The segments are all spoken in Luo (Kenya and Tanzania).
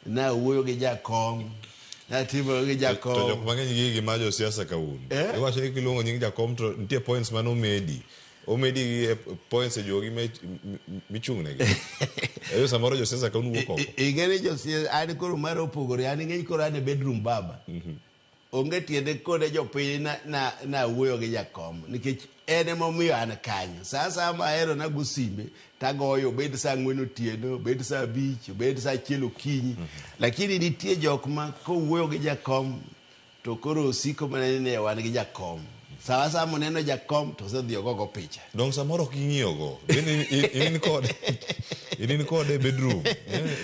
Nawuoyo gi jakom, natimo gi To jakom. jok mang'eny gi gima josiasa ka un. Eh? Iwacho ni kiluongo nying jakom to nitie points mane omedi. Omedi gi e points e jogi michung'negi. Eyo samoro josiasa ka un wuok oko. Ing'e ni josiasa, an koro mara opogore, an ing'e ni koro an e bedroom baba. Onge tiende kone jopiny na, na, nawuoyo gi jakom nikech en emomiyo an kanyo. Sa asaya ma ahero nago sime tagoyo, obed sa 4 otieno, obed sa 5, obed sa 1 okinyi. Lakini nitie jok ma kowuoyo gi jakom to koro osiko mana ni ne wan gi jakom. Sa asaya moneno jakom to osedhi ogogo picha. Dong samoro ok ing'iyogo. Bende in kode. In kode e bedroom.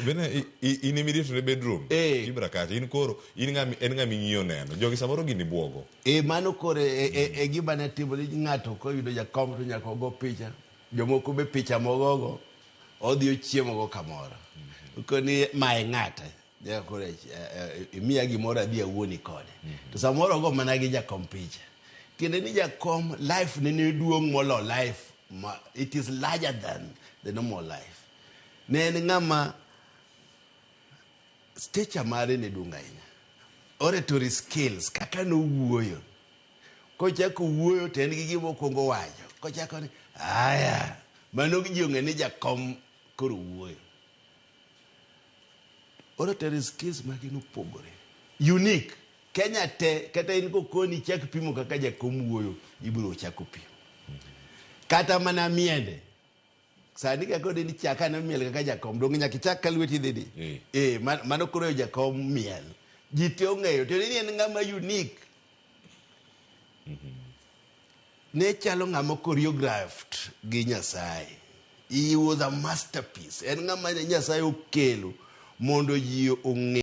Bende in immediately e bedroom. Eh. Kibra kacha. In koro in ng'ami en ng'ami ing'iyo neno. Jogi samoro gini buogo. E mano koro e gima ne timore ni ng'ato koyudo jakom to nyaka ogo picha. Jomoko be picha mogogo odhi ochiemogo kamoro. Koni mae ng'ata. Ja koro imiya gimoro adhi awuoni kode. To samoro ogo mana gi jakom picha. Tiende ni jakom life ne ne duong' molo life ma, it is larger than the normal life. Ne en ng'ama stature mare ne duong' ahinya. Oratory skills kaka nowuoyo. Kochako wuoyo to en gi gima okwongo wacho. Kochako ni aya, mano ji ong'e ni jakom koro wuoyo. Oratory skills mage nopogore. Unique. Kenya te, kata in kokoni chak pimo kaka jakom wuoyo, ibiro chako pimo. Kata mana miende. Sani ka kodi ni chak ane miel kaka jakom, donge nyaka ichak ka lweti dhi di? Eh. Eh, mano koro jakom miel. Ji te ong'eyo, to ni en ng'ama unique. Ne chalo ng'ama choreographed gi Nyasaye. He was a masterpiece. En ng'ama Nyasaye okelo mondo ji ong'e.